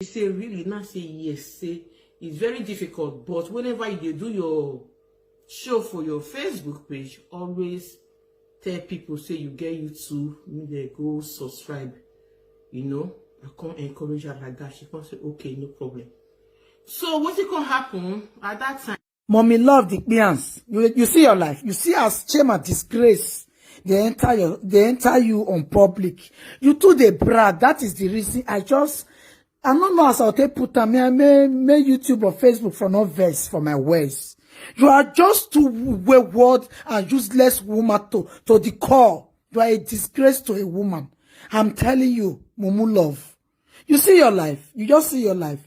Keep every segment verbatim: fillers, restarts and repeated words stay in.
She say, "Really?" Now say, "Yes." Say, "It's very difficult, but whenever you dey do your show for your Facebook page, always tell people say you get YouTube, make dem go subscribe." You know, I come encourage her like that. She come say, "Okay, no problem." So what it come happen at that time? Mommy love the Kpians. You, you see your life. You see as shame and disgrace they enter your they enter you on public. You too they brag. That is the reason I just I don't know as I'll take put am. May I may, may YouTube or Facebook for no verse for my words. You are just too wayward and useless woman to, to the core. You are a disgrace to a woman. I'm telling you, Mumu love. You see your life. You just see your life.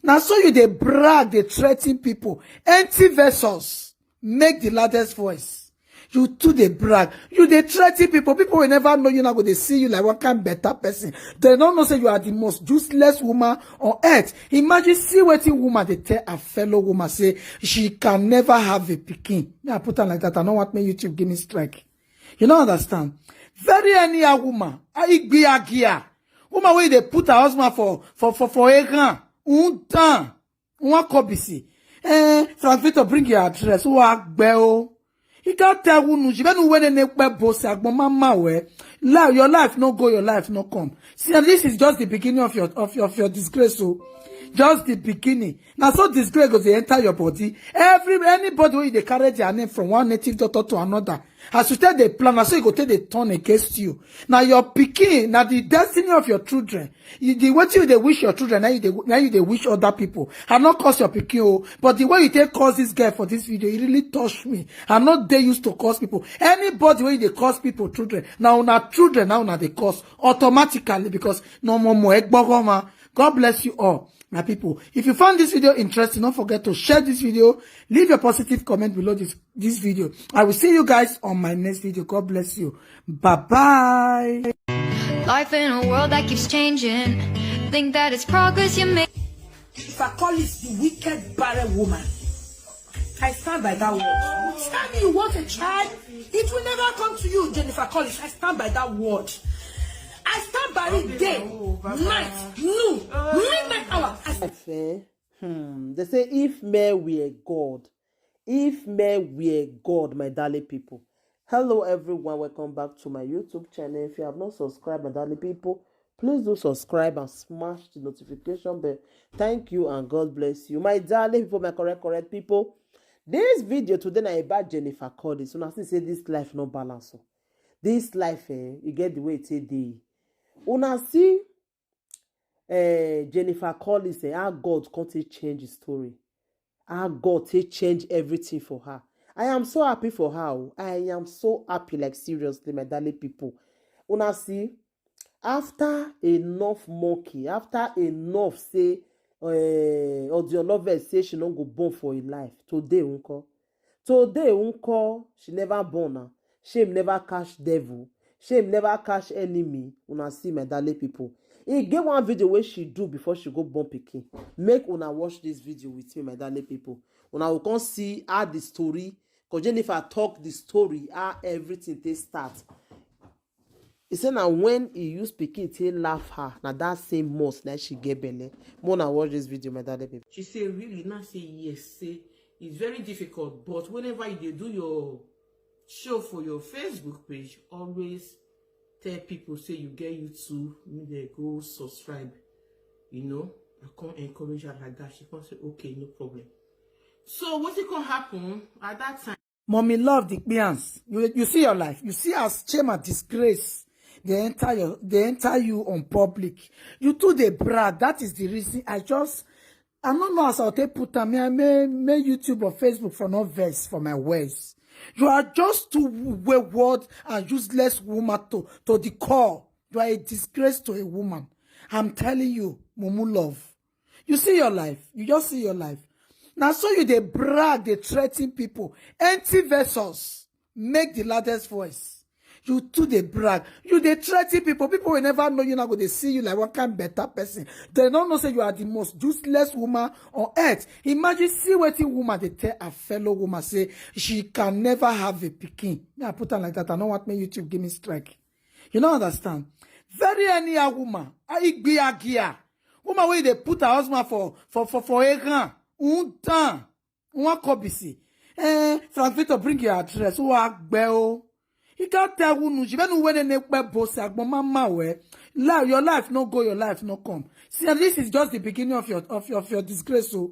Now so you they brag, they threaten people. Empty vessels. Make the loudest voice. You too they brag. You they threaten people. People will never know you now go they see you like one kind better person. They don't know say you are the most useless woman on earth. Imagine see wetin woman they tell a fellow woman say she can never have a pikin. Me, I put am like that. I don't want me YouTube give me strike. You don't understand. Very anyhow woman. Aigbiagia. Woman wey dey put her husband for for for for egan. Untan. One copy see. Eh, Frank Victor, bring your address. Who are bell? You can't tell who knows. You don't know when they pay boss agbon mama we. Life, your life no go, your life no come. See, and this is just the beginning of your of your, of your disgrace. So, just the beginning. Now, so disgrace goes they enter your body. Every anybody wey dey carry their name from one native daughter to another. As you tell the plan, I say you go take the turn against you. Now your pikin, now the destiny of your children. You, the way you they wish your children, now you they now you they wish other people. I not cause your pikin, oh, but the way you take cause this girl for this video, it really touched me. I'm not they used to cause people. Anybody when they cause people children, now not children, now not they cause automatically because no more more. God bless you all, my people. If you found this video interesting, don't forget to share this video. Leave your positive comment below this, this video. I will see you guys on my next video. God bless you. Bye-bye. Life in a world that keeps changing. Think that it's progress you make. If I call it the wicked barren woman, I stand by that word. Tell me you want a child, it will never come to you, Jennifer Collins. I stand by that word. I stand by it day, night, noon, midnight hour. I stand. Hmm. They say if men were God, if men were God, my darling people. Hello everyone, welcome back to my YouTube channel. If you have not subscribed, my darling people, please do subscribe and smash the notification bell. Thank you and God bless you. My darling people, my correct, correct people. This video today na about Jennifer Collins. Una see say this life no balance. Oh. This life, eh, you get the way it dey. Una see eh, Jennifer Collins, eh, how God come take change the story. How God take change everything for her. I am so happy for her. Oh. I am so happy, like seriously, my darling people. Una see, after enough monkey, after enough say, eh, Odionlove say she no go born for her life. Today, uncle. Today, uncle, she never born now. Shame never catch devil. Shame never catch enemy. Una see my darling people. E get one video wey she do before she go born pikin. Make una watch this video with me, my darling people. Una go come see how the story, cause Jennifer talk the story, how everything take start. He say na when he use pikin take laugh her, na that same month na she get belle. Make una watch this video, my darling people. She say, "Really?" Now say, "Yes." Say, "It's very difficult, but whenever you dey do your show for your Facebook page, always tell people say you get YouTube, make dem go subscribe." You know, I come encourage her like that. She come say, "Okay, no problem." So what it come happen at that time? Mommy love the Kpians. You, you see your life. You see as shame and disgrace they enter your they enter you on public. You too they brag. That is the reason I just I don't know as I'll take put am. May I may, may YouTube or Facebook for no verse for my words. You are just too wayward and useless woman to, to the core. You are a disgrace to a woman. I'm telling you, Mumu love. You see your life. You just see your life. Now so you they brag, they threaten people. Empty vessels. Make the loudest voice. You too they brag. You they threaten people. People will never know you now go they see you like one kind better person. They don't know say you are the most useless woman on earth. Imagine see wetin woman they tell a fellow woman say she can never have a pikin. Me, I put am like that. I don't want me YouTube give me strike. You don't understand. Very anyhow woman. Aigbiagia. Woman wey dey put her husband for for for for egan. Untan. Nwa kobisi. Eh, Frank Victor, bring your address. Who are gbeo? He can't tell who nu. She been when ne kpe boss agbon mama we. Life, your life no go, your life no come. See, and this is just the beginning of your of your, of your disgrace. So,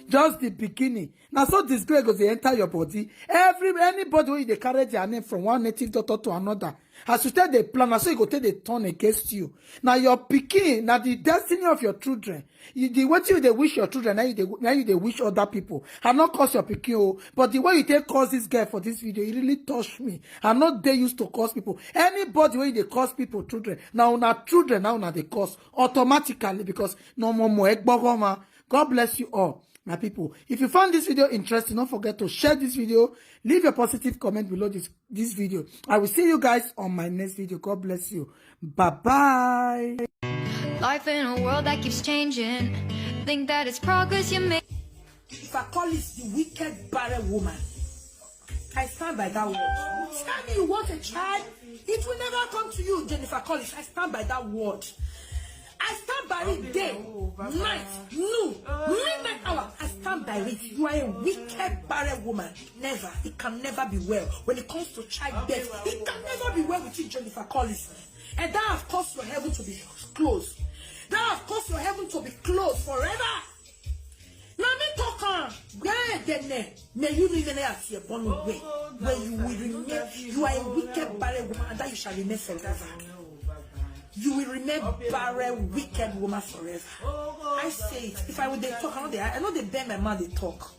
just the beginning. Now, so disgrace goes they enter your body. Every anybody wey dey carry their name from one native daughter to another. As you take the plan, na so you go take the turn against you. Now your pikin, now the destiny of your children. You, the way you they wish your children, now you they now you they wish other people. I not cause your pikin, oh, but the way you take cause this girl for this video, it really touched me. I not they used to cause people. Anybody when they cause people children, now na children now na they cause automatically because no more more egbogoma. God bless you all, my people. If you found this video interesting, don't forget to share this video. Leave your positive comment below this this video. I will see you guys on my next video. God bless you. Bye bye. Life in a world that keeps changing. Think that it's progress you make. If I call it the wicked barren woman, I stand by that word. Tell me you want a child, it will never come to you, Jennifer Collins. I stand by that word. I stand by it day, night, noon, midnight hour. I stand by it. You are a wicked barren woman. Never. It can never be well. When it comes to childbirth, it can never be well with you, Jennifer Collins. And that have caused your heaven to be closed. That have caused your heaven to be closed forever. Now me talk on. Where the ne? May you live in a born way where you will remain. You are a wicked barren woman, and that you shall remain forever. You will remain barren, wicked woman forever. I say it. If I would they talk, I know they, I know they bear my mouth. They talk.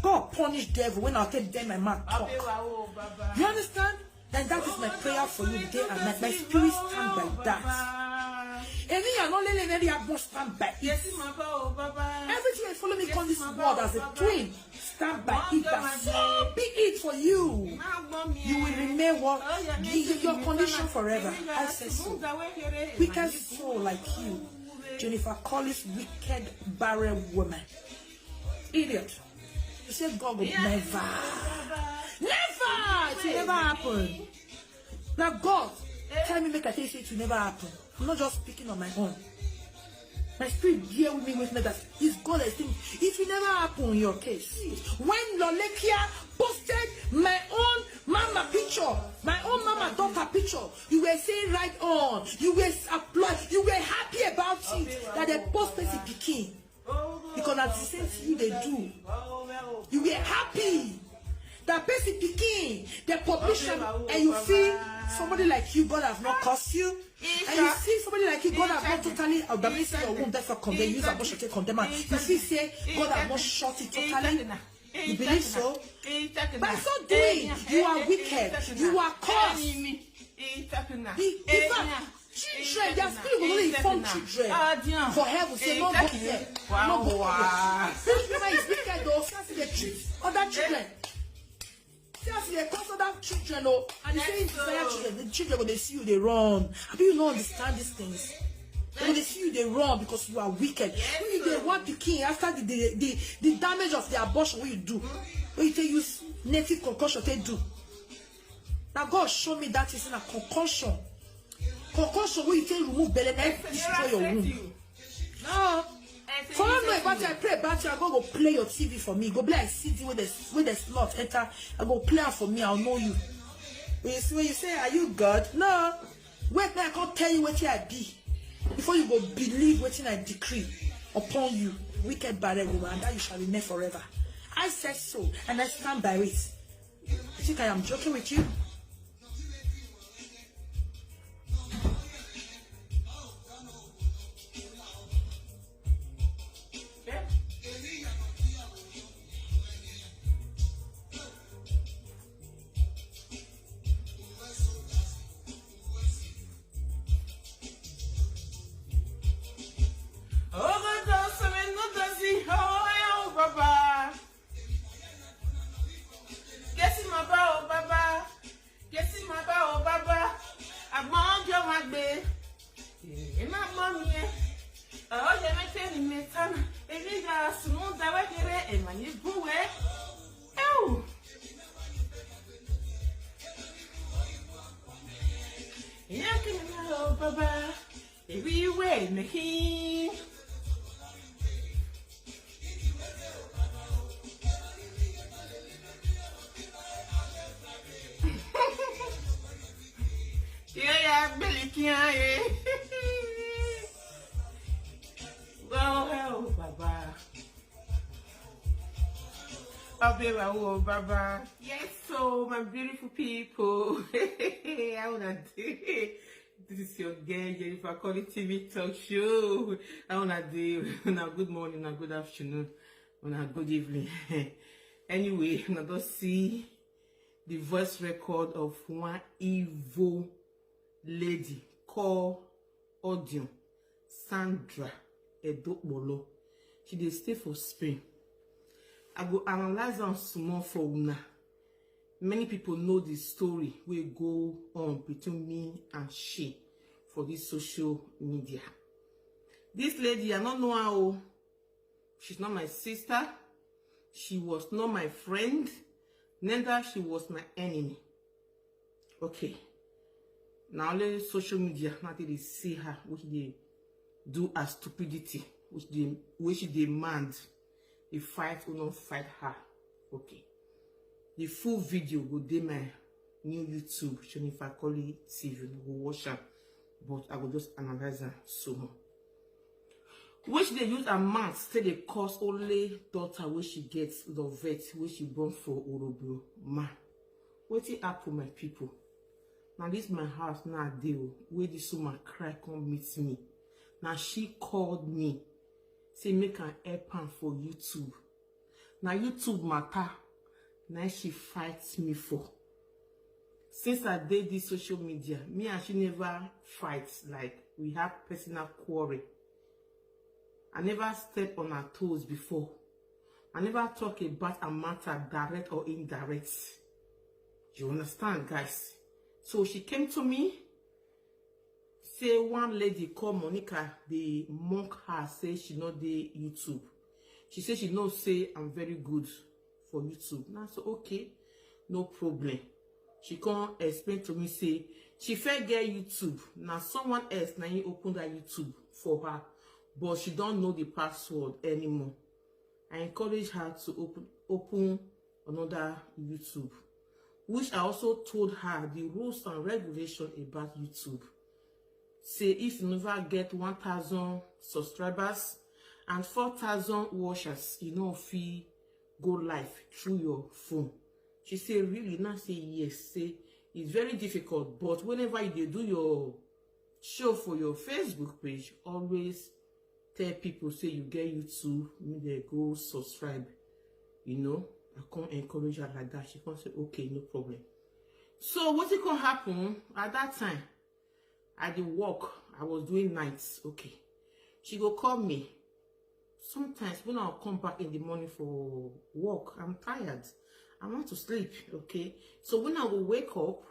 God punish devil when I take bear my mouth talk. You understand? And that is my prayer for you day and night. My spirit stand by that. Any you are not letting any must stand by it. Everything you follow me come this world as a twin. Stand by it. That so be it for you. You will remain what? You, your condition forever. I say so. Wicked soul like you, Jennifer Collins, wicked barren woman. Idiot. You said God will never. Never! It will never happen. Now God, tell me make I tell you say it will never happen. I'm not just speaking on my own. My spirit bear with me with me that is God I think it will never happen in your case. When Lolekia posted my own mama picture, my own mama daughter picture, you were saying right on, you were applaud, you were happy about it that they posted the pikin. Because na the same thing you dey do. You were happy that person pikin the population and you feel somebody like you, God have not cursed you. And you see somebody like you, God have not totally abandoned your womb, therefore condemn, use abortion to condemn am. You feel say God have not shut it totally. You believe so? By so doing, you are wicked. You are cursed. The, in fact, children, their spirit will only inform children for heaven. Say, no go there. No go there. This woman is wicked though. See as they treat other children. See as they cause other children, oh, and they say it's desire children. The children, when they see you, they run. I mean, you don't understand these things. When they see you, they run because you are wicked. When you they want the king after the, the, the, the damage of the abortion, what you do? When you take use native concussion, they do. Now God show me that is in a concussion. Concussion wey you take remove belle na destroy your womb. No. For all know about you, I pray about you. I go go play your T V for me. Go be like C D with the with the slot enter. I go play am for me. I'll know you. When you see when you say, "Are you God?" No. Wait, now I can't tell you what I be before you go believe what I decree upon you, wicked barren woman, and that you shall remain forever. I said so, and I stand by it. You think I am joking with you? Baba. Kesi ma ba o baba. Kesi ma ba o baba. Agbon jo ma gbe. E ma gbon mi e. O ye me ke ni me tana. E mi ga sunu da we kere e ma ni bu we. Ew. Ya ke ni ma o baba. E wi we me hi. Abeg, oh, Baba. Yes, so my beautiful people. How una dey? This is your girl, Jennifer Collins T V Talk Show. How una dey? Una good morning, una good afternoon, una good evening. Anyway, una don see the voice record of one evil lady called Odion Sandra Edopolo. She dey stay for Spain. I go analyze am small for una. Many people know the story wey go on between me and she for this social media. This lady, I no know her o. She's not my sister. She was not my friend. Neither she was my enemy. Okay. Na only social media na take dey see her, wey she dey do her stupidity, which dey, wey she dey mad. Dey fight, who no fight her. Okay. The full video go dey my new YouTube, Jennifer Collins T V. Una go watch am, but I go just analyze am so more. Wey she dey use her mouth take dey curse only daughter wey she get, Lovette, wey she born for Urhobo. Ma, wetin happen, my people? Na this my house now I dey o, wey this woman cry come meet me. Na she called me, say make I help am for YouTube. Na YouTube matter na she fight me for. Since I dey this social media, me and she never fight, like, we have personal quarrel. I never step on her toes before. I never talk about her matter, direct or indirect. You understand, guys? So she came to me, say one lady called Monica dey mock her, say she no dey YouTube. She say she know say I'm very good for YouTube. Na so, okay, no problem. She come explain to me say she first get YouTube. Na someone else na him open that YouTube for her, but she don't know the password anymore. I encourage her to open, open another YouTube, which I also told her the rules and regulation about YouTube. Say if you never get one thousand subscribers and four thousand watchers, you no fit go live through your phone. She say, "Really?" Now say, "Yes." Say, "It's very difficult, but whenever you dey do your show for your Facebook page, always tell people say you get YouTube, make dem go subscribe." You know, I come encourage her like that. She come say, "Okay, no problem." So wetin come happen at that time? I dey work. I was doing nights. Okay. She go call me. Sometimes when I come back in the morning for work, I'm tired. I want to sleep, okay? So when I go wake up,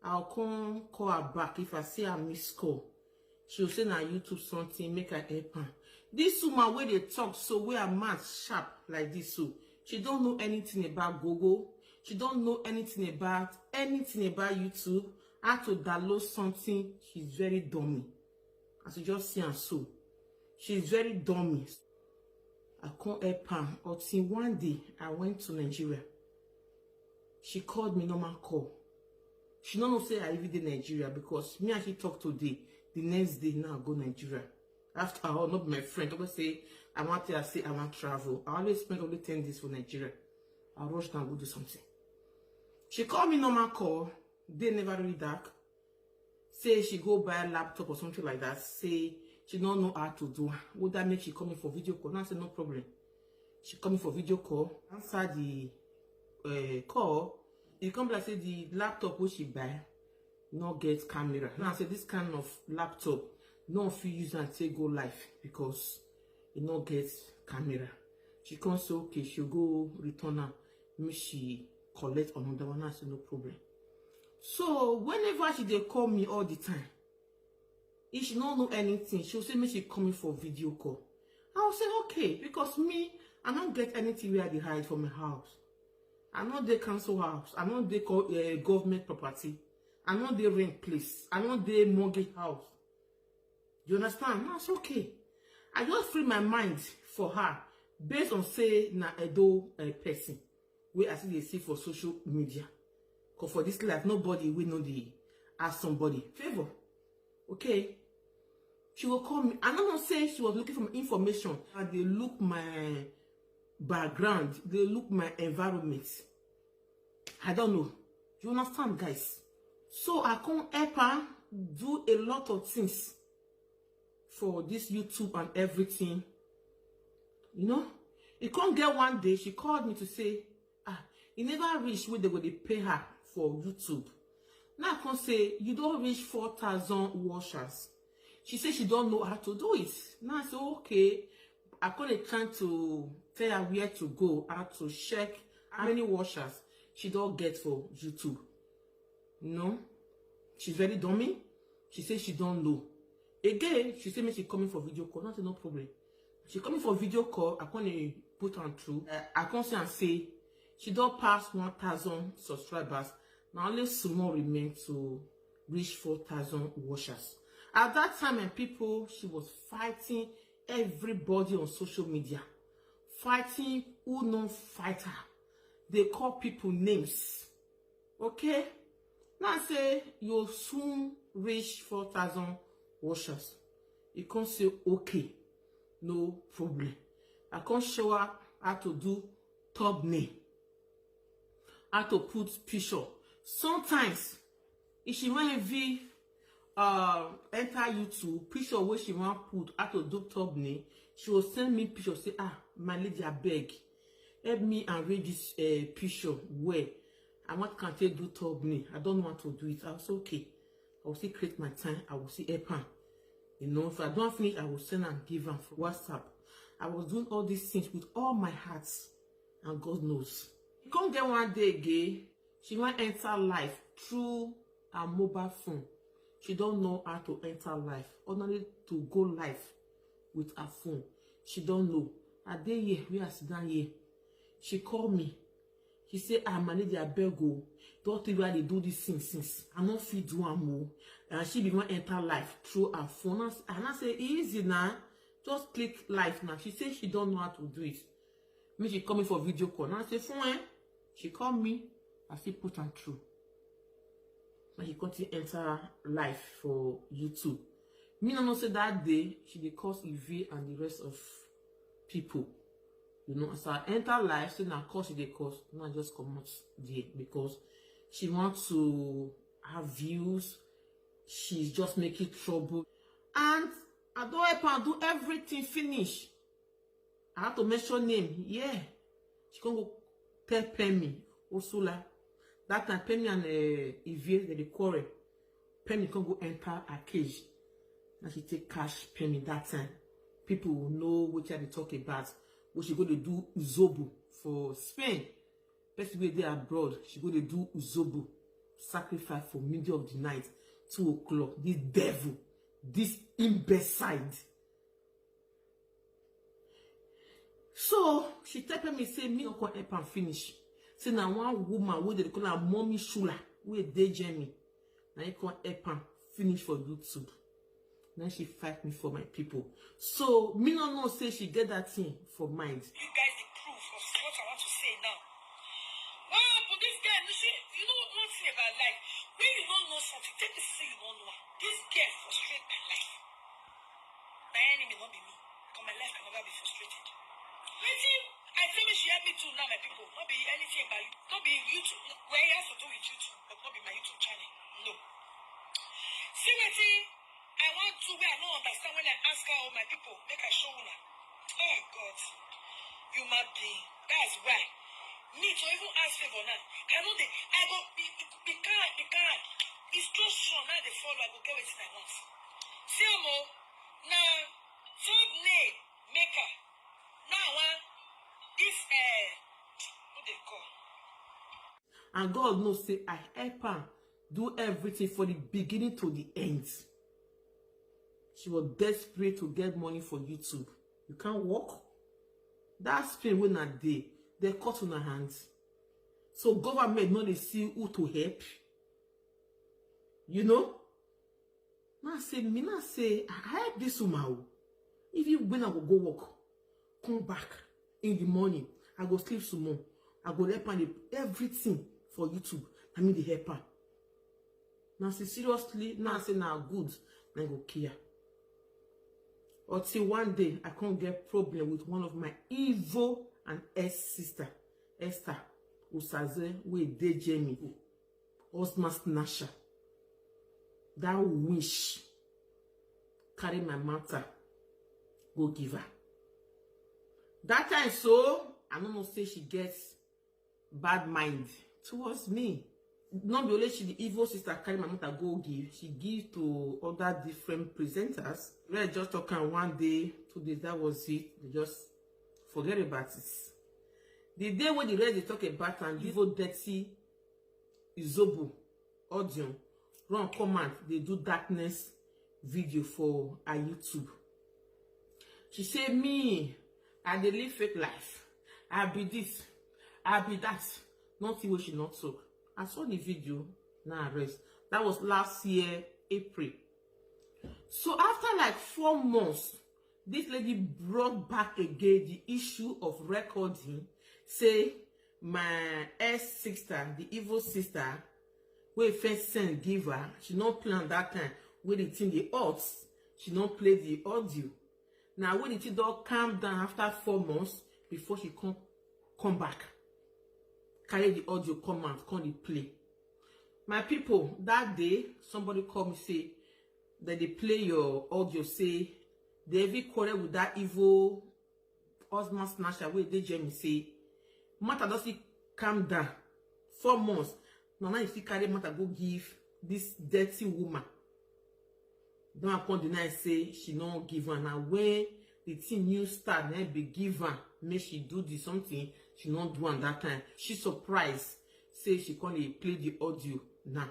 I'll come call her back. If I see her miss call, she'll say, "Na YouTube something, make I help am." This woman wey dey talk so, wey her mouth sharp like this, so she don't know anything about Google. She don't know anything about, anything about YouTube. How to download something, she's very dummy. As you just see am so, she's very dummy. I come help am until one day I went to Nigeria. She called me normal call. She no know say I even dey Nigeria, because me and she talk today. The next day now I go Nigeria. After all, not my friend always say, "I want to," I say, "I want travel." I always spend only ten days for Nigeria. I rush down, go do something. She called me normal call. Day never really dark. Say she go buy laptop or something like that. Say she don't know how to do. Would that make she coming for video call? Now I say, "No problem." She coming for video call. Answer the uh, call. He come like say the laptop wey she buy no get camera. Now I say, "This kind of laptop, no fit use and take go live because e no get camera." She come say, "Okay, she go return am, make she collect another one." I say, "No problem." So whenever she dey call me all the time, if she no know anything, she'll say, "Make she coming for video call." I'll say, "Okay," because me, I don't get anything where I dey hide for my house. I no dey council house. I no dey co- uh, government property. I no dey rent place. I no dey mortgage house. You understand? That's okay. I just free my mind for her based on say na Edo uh, person wey I see dey see for social media. Cause for this life, nobody wey no dey ask somebody favor. Okay? She will call me. I don't know say she was looking for my information. I dey look my background, they look my environment. I don't know. You understand, guys? So I come help her do a lot of things for this YouTube and everything. You know, it can't get one day she called me to say, ah, it never reach where they go to pay her for YouTube. Now I can say, you don't reach four thousand watchers. She said she don't know how to do it. Now I say, okay. I couldn't try to tell her where to go, how to check how many watchers she don't get for YouTube. No, she's very dummy. She says she don't know. Again, she said me she coming for video call. Not no problem. She coming for video call. I can't put on through. Uh, I can't say and say she don't pass one thousand subscribers. Now only small remain to reach four thousand watchers. At that time, and people, she was fighting everybody on social media, fighting who no fight her. They call people names. Okay? Now say you soon reach four thousand watchers. You can't say, okay, no problem. I can't show her how to do thumbnail, how to put picture. Sometimes, if she wan even uh, enter YouTube, picture where she wan put, how to do thumbnail, she will send me picture, say, ah, my lady, I beg, help me arrange this uh, picture where I want can take do thumbnail. I don't want to do it. I was okay. I will still create my time. I will still help her. You know, if I don't finish, I will send and give her for WhatsApp. I was doing all these things with all my heart, and God knows. Come get one day again, she wan enter live through her mobile phone. She don't know how to enter live, only to go live with her phone. She don't know. I dey here, we are sitting here. She call me. She say, ah, my lady, I beg o. Don't think I dey do this thing since. I no fit do am o. And she be wan enter live through her phone. And I say, easy now. Just click live now. She say she don't know how to do it. Me, she call me for video call. Now I say, fine. She call me. I still put am through. And she continue enter live for YouTube. Me no know say that day she dey cause Eve and the rest of people. You know, as I enter live, say na cause she dey cause. Now I just comot there because she want to have views. She's just making trouble. And I don't help her do everything finish. I have to mention name. Yeah. She can't go tell Pemi Osula. That time, Pemi and uh, Ivie, they dey quarrel. Pemi can't go enter her cage. Now she take cash Pemi that time. People will know what they talk about. What she go to do uzobo for Spain. Person wey dey abroad, she go dey do uzobo, sacrifice for middle of the night, two o'clock. This devil, this imbecile. So she tell me say me no come help am finish. Say na one woman wey dey call her Mommy Shula, wey dey Germany. Na him come help am finish for YouTube. Now she fight me for my people. So me no know say she get that thing for mind. You guys, the proof of what I want to say now. What happened? This girl, you see, you know one thing about life. When you don't know something, take it say you don't know. This girl frustrate my life. My enemy, not be me. Because my life can never be frustrated. Wetin I tell me she help me too now, my people. Not be anything about you. Not be YouTube. Where it has to do with YouTube, but not be my YouTube channel. No. See wetin I want to where I don't understand when I ask her, oh, my people, make I show una. Oh God, human being. That's why me to even ask favor now. I know they. I go be be kind, be kind. Instruction now they follow. I go get wetin I want. See omo, na thumbnail maker. Now one this uh, what they call. And God knows say I help her do everything for the beginning to the end. She was desperate to get money for YouTube. You can't work. That Spain when I dey, they cut on her hands. So government no dey see who to help. You know? Now say me now say I help this woman o. If you when I go go work, come back in the morning, I go sleep some more. I go help her dey everything for YouTube. I mean the help her. Now say seriously, now say now good, then go care. Until one day I can't get problem with one of my evil and ex sister, Esther Osaze, wey dey Germany, husband snatcher. That wish carry my matter go give her. That time, so I no know say she gets bad mind towards me. Not be only she, the evil sister, carry my matter go give, she give to other different presenters. Let's just talk am one day, two days, that was it. They just forget about it. The day when the rest they talk about and evil dirty Izobo audio run comment, they do darkness video for her YouTube. She say, "Me, I dey live fake life. I be this, I be that." Nothing wey she not talk. I saw the video, now I rest. That was last year, April. So after like four months, this lady brought back again the issue of recording, say my ex sister, the evil sister, wey first send give her, she no plan that time wey the thing dey hot, she no play the audio. Now when the thing don calm down after four months, before she come come back, carry the audio come out, come dey play. My people, that day, somebody call me say that they play your audio, say they even quarrel with that evil husband snatcher wey dey Germany, say matter don still calm down. Four months, na now you fit carry matter go give this dirty woman. Don come deny say she no give am. Na when the thing new start, na be give am, make she do the something, she no do am that time. She surprise say she come dey play the audio now.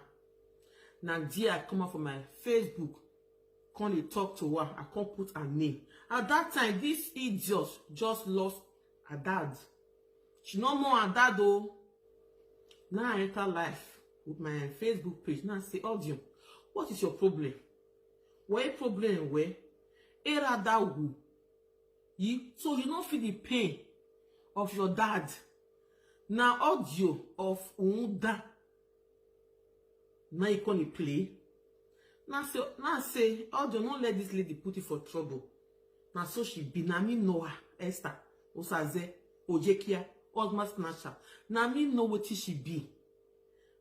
Na there I come out for my Facebook, come dey talk to her. I come put her name. At that time, this idiot just lost her dad. She no more her dad o. Now I enter live with my Facebook page. Now I say, "Audio, what is your problem? What your problem? Where? Era that who? You, so you no feel the pain of your dad. Now audio of Unda. Now you come dey play." Now say, now say, "Audio, no let this lady put you for trouble." Now so she be. Now me know her, Esther Osaze, Ojekia, husband snatcher. Now me know what she be.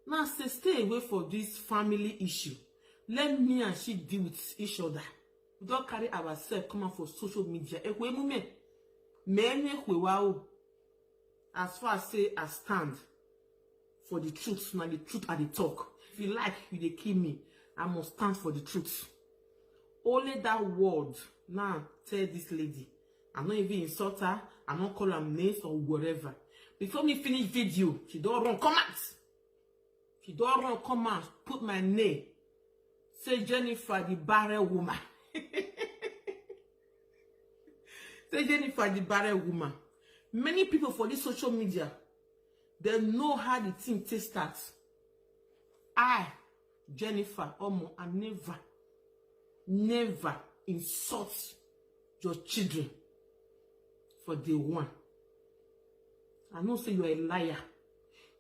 Now say, "Stay away for this family issue. Let me and she deal with each other." We don carry ourselves come out for social media. Ekwe mume. Me ni ekwe wa o. As far as say I stand for the truth, na the truth I dey talk. If you like, you dey kill me. I must stand for the truth. Only that word now tell this lady. I no even insult her. I no call her names or whatever. Before me finish video, she don run come out. She don run come out, put my name. Say Jennifer the barren woman. Say Jennifer the barren woman. Many people for this social media, they know how the thing take start. I, Jennifer Omo, I never, never insult your children for day one. I know say you are a liar.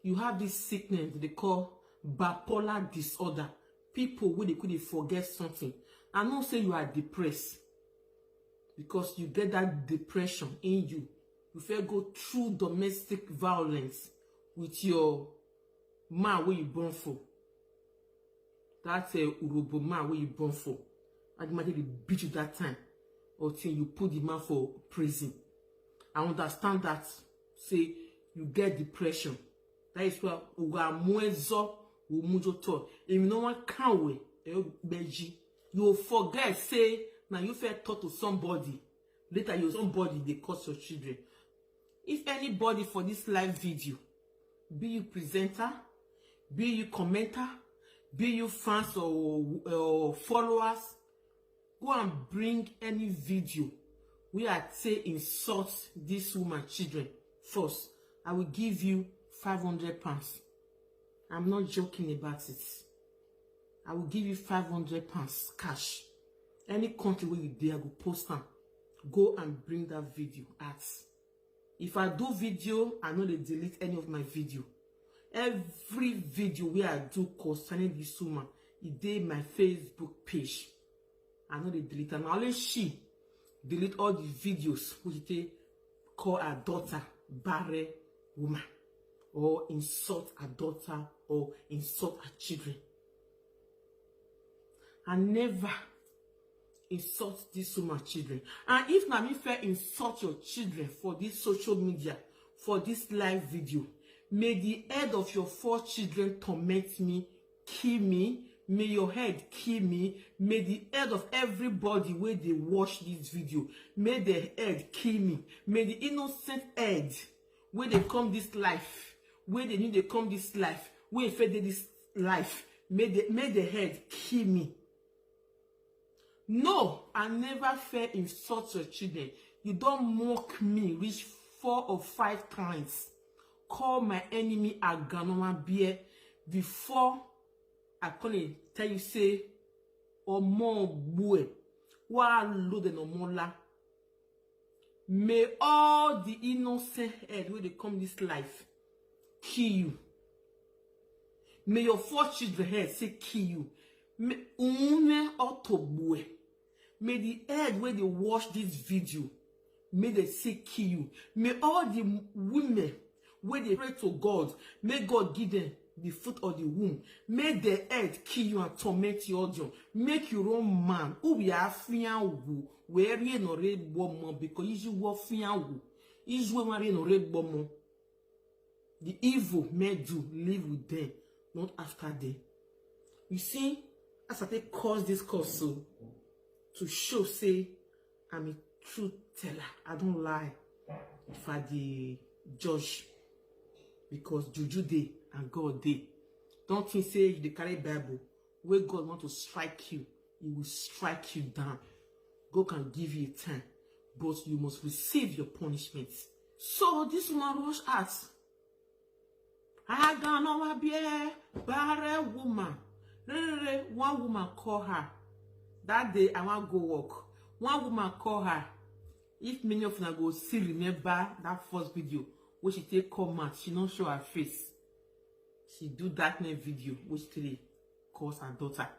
You have this sickness they call bipolar disorder. People wey dey quick dey forget something. I know say you are depressed because you get that depression in you. You fit go through domestic violence with your man wey you born for. That uh, Urobo man wey you born for. Adimake dey beat you that time until you put the man for prison. I understand that. Say you get depression. That is why Uga Muezo Umujoto. If you no one can way, Beji. You forget say now you fair talk to somebody. Later you somebody they cause your children. If anybody for this live video, be you presenter, be you commenter, be you fans or, or followers, go and bring any video where I say insult this woman children first. I will give you five hundred pounds. I'm not joking about it. I will give you five hundred pounds cash. Any country where you dey, I go post am. Go and bring that video out. If I do video, I no dey delete any of my video. Every video wey I do concerning this woman, e dey my Facebook page. I no dey delete am. Na only she delete all the videos wey she take call her daughter barren woman or insult her daughter or insult her children. I never insult this woman children. And if na me fair insult your children for this social media, for this live video, may the head of your four children torment me, kill me, may your head kill me, may the head of everybody where they watch this video, may the head kill me, may the innocent head where they come this life, where they need they come this life, where if they this life, may the, may the head kill me. No, I never fair insult your children. You don't mock me reach four or five times. Call my enemy Aganoma Beer before I come and tell you say, Omo Bue, wa lo de no mola. May all the innocent head where they come this life kill you. May your four children head say kill you. May Unne Otobue. May the head where they watch this video, may they say kill you. May all the women where they pray to God, may God give them the fruit of the womb. May the head kill you and torment you audio. Make you run man. Who we are fian who? Where you no red woman because you were fian who? Israel Marie no red woman. The evil men do live with them, not after them. You see, as I take cause this cause so to show say I'm a truth teller. I don't lie. If I the judge, because juju day and God day. Don't think say you dey carry Bible where God want to strike you, he will strike you down. God can give you a time, but you must receive your punishment. So this woman rush out. I gonna be a barren woman. Re, re, re, one woman call her. That day I want go work. One woman call her. If many of you go still remember that first video where she take come out, she not show her face. She do that next video which today calls her daughter.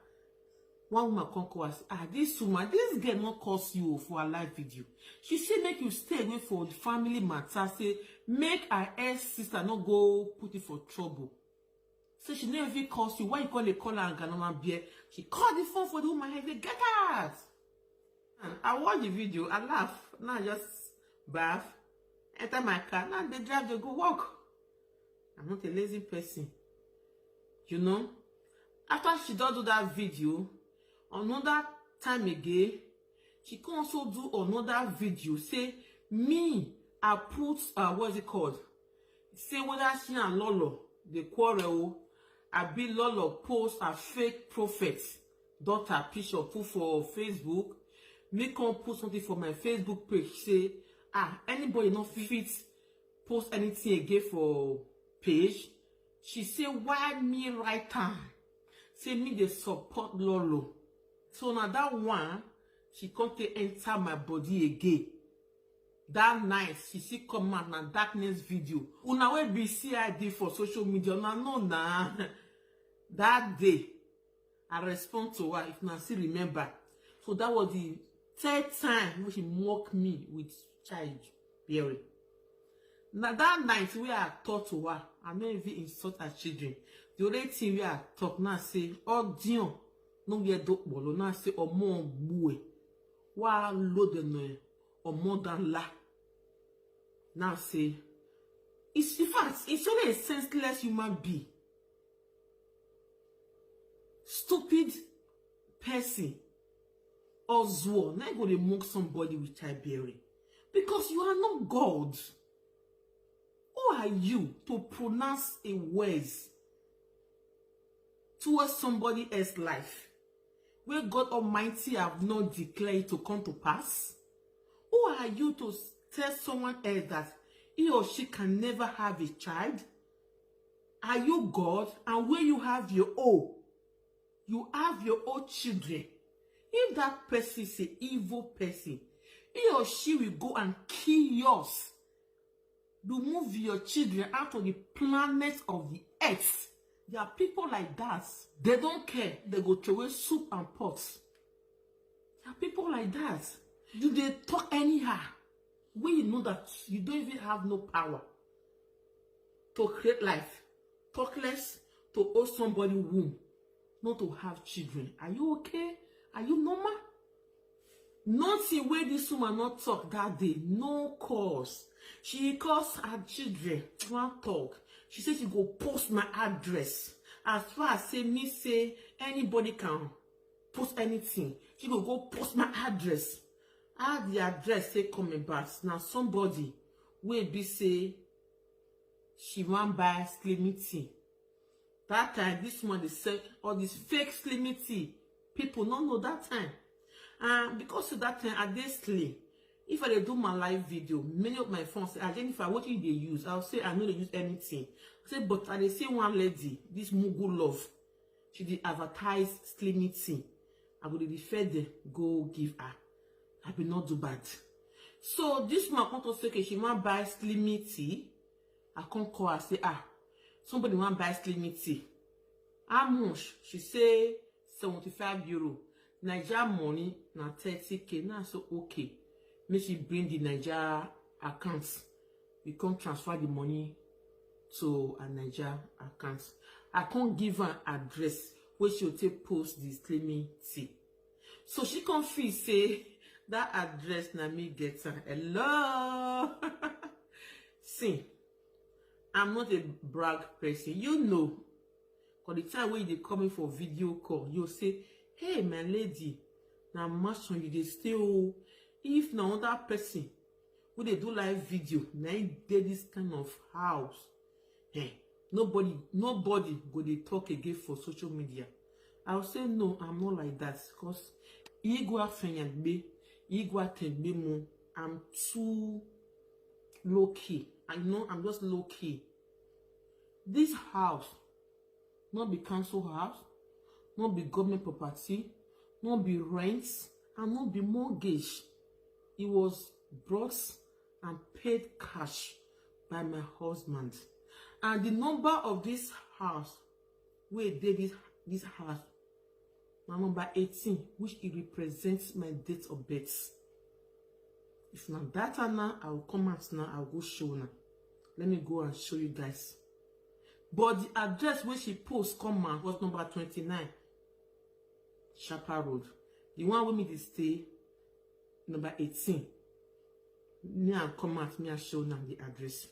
One woman come call us, ah, this woman, this girl not cause you for a live video. She say make you stay away for the family matter. Say make her ex sister not go put it for trouble. Say she never even calls you. Why you call a call her and Ganoma Beer? She called the phone for the woman. Hey, get out. And I watch the video. I laugh. Now I just bath, enter my car. Now they drive, they go work. I'm not a lazy person. You know? After she don't do that video, another time again, she can also do another video. Say, me, I put, uh, what's it called? Say whether she and Lolo, they quarrel, I be Lolo post a fake prophet daughter picture put for Facebook. Me come put something for my Facebook page. Say, ah, anybody not fit post anything again for page. She say, why me write am? Say me dey support Lolo. So now that one, she come take enter my body again. That night, she see come out na darkness video. Una wey be C I D for social media, una know na. That day, I respond to her, if una still remember. So that was the third time when she mock me with child bearing. Now that night wey I talk to her, I no even insult her children. The only thing wey I talk now say, audio, no get dope bolo. Now say, omo bue, wa lo de no, omo dan la. Now say, it's, in fact, it's only a senseless human being. Stupid person. Ozuo, now go dey mock somebody with childbearing. Because you are not God. Who are you to pronounce a words towards somebody else's life where God Almighty have not declared it to come to pass? Who are you to s-, tell someone else that he or she can never have a child? Are you God? And where you have your own, you have your own children. If that person is an evil person, he or she will go and kill yours. Remove your children out of the planet of the earth. There are people like that. They don't care. They go throw away soup and pots. There are people like that. You dey talk anyhow. When you know that you don't even have no power to create life, talk less to hold somebody womb, not to have children. Are you okay? Are you normal? Nothing wey this woman not talk that day, no cause. She cause her children, one talk. She said she go post my address. As far as say me say anybody can post anything, she go go post my address. How the address say come about? Now somebody wey be say she wan buy slimming tea. That time, this one dey sell all this fake slimming tea. People no know that time. And because of that time, I dey slim. If I dey do my live video, many of my fans say, "Ah, Jennifer, what you dey use?" I'll say, "I no dey use anything." I say, "But I dey see one lady, this Mugu Love. She dey advertise slimming tea. I go dey refer them, go give her. I be not do bad." So this one come to say, okay, she wan buy slimming tea. I come call her, say, "Ah, somebody wan buy slimming tea. How much?" She say, "Seventy-five euro. Naija money na thirty K." Now, so, okay. Make she bring the Naija account. We come transfer the money to a Naija account. I come give her address where she go take post the slimming tea. So she come feel say that address na me get am. Hello. See, I'm not a brag person. You know, for the time when they coming for video call, you say, "Hey, my lady, na mansion you dey stay o." If na another person wey dey do live video, na im dey this kind of house, eh, nobody, nobody go dey talk again for social media. I will say, "No, I'm not like that, because Igwe Afenyagbe, Igwe Atengbe mo, I'm too low key. I know I'm just low key." This house, not be council house, not be government property, not be rent, and not be mortgage. It was brought and paid cash by my husband. And the number of this house, where they this, this house, na number eighteen, which it represents my date of birth. If na that now, I will come out now, I'll go show now. Let me go and show you guys. But the address where she post come out was number twenty-nine, Sharper Road. The one where me dey stay, number eighteen. Me and come out, me and show now the address.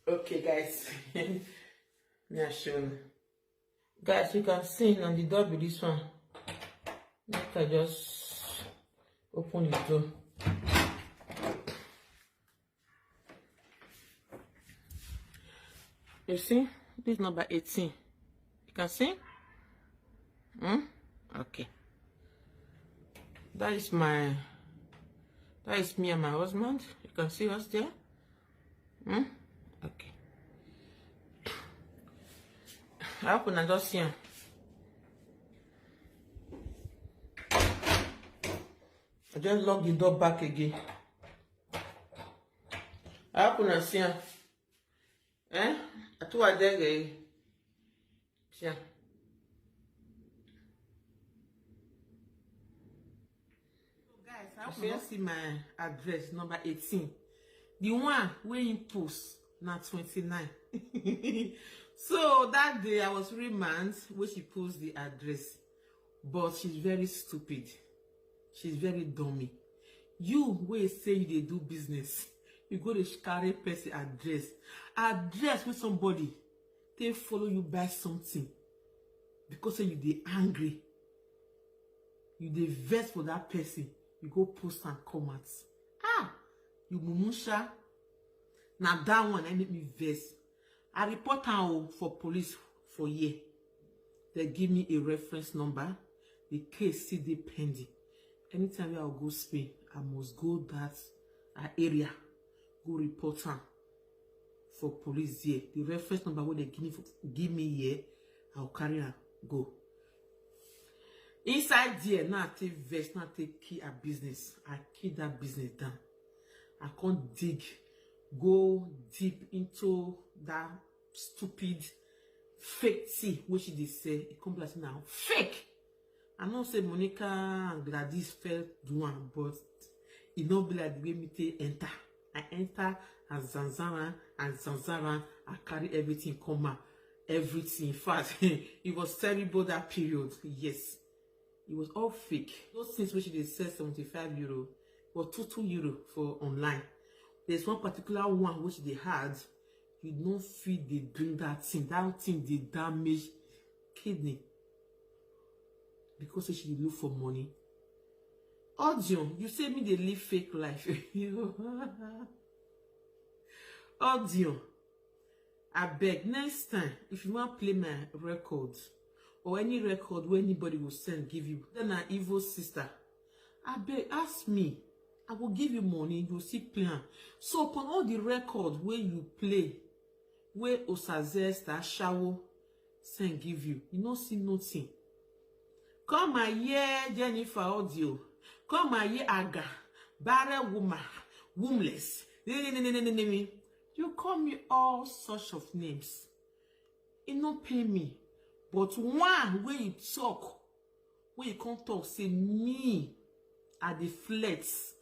Okay, guys. Me and show now. Guys, you can see on the door with this one. Let I just open the door. You see, this number eighteen. You can see? Hmm? Okay. That is my, that is me and my husband. You can see us there. Hmm? Okay. I hope una just see am. I just lock the door back again. I hope una see am. Eh? I too adege. See am. So guys, I hope you see my address, number eighteen. The one where you post na twenty-nine. So that day I was three months when she post the address. But she's very stupid. She's very dummy. You wey say you dey do business, you go dey carry person address. Address with somebody, they follow you buy something. Because say you dey angry, you dey vex for that person, you go post and comment. Ah, you mumusha. Now that one, I make me vex. I report am o for police for here. They give me a reference number. The case still dey pending. Anytime I go Spain, I must go that uh, area, go report am for police here. The reference number wey they give me, for, give me here, I'll carry am go. Inside there, now I take vex, now I take kill her business. I kill that business down. I can't dig, go deep into that stupid fake tea wey she dey sell. E come be like say na fake. I know say Monica and Gladys fell do am, but E no be like the way me take enter. I enter and zanzara and zanzara. I carry everything come out. Everything. In fact, it was terrible that period. Yes. It was all fake. Those things which they sell seventy-five euro or two two euro for online. There's one particular one which they had. You don't feed the drink that thing. That thing they damage kidney because she dey look for money. Audio, you say me they live fake life. Audio, I beg next time if you want play my record or any record where anybody will send give you, then an evil sister. I beg ask me. I will give you money, you see plan. So upon all the record where you play, where Osaze Star Shower send give you, you no see nothing. Come and hear Jennifer audio. Come and hear Aga, barren woman, wombless. You call me all sorts of names. It no pay me. But one where you talk, where you can't talk, say me, I dey flex.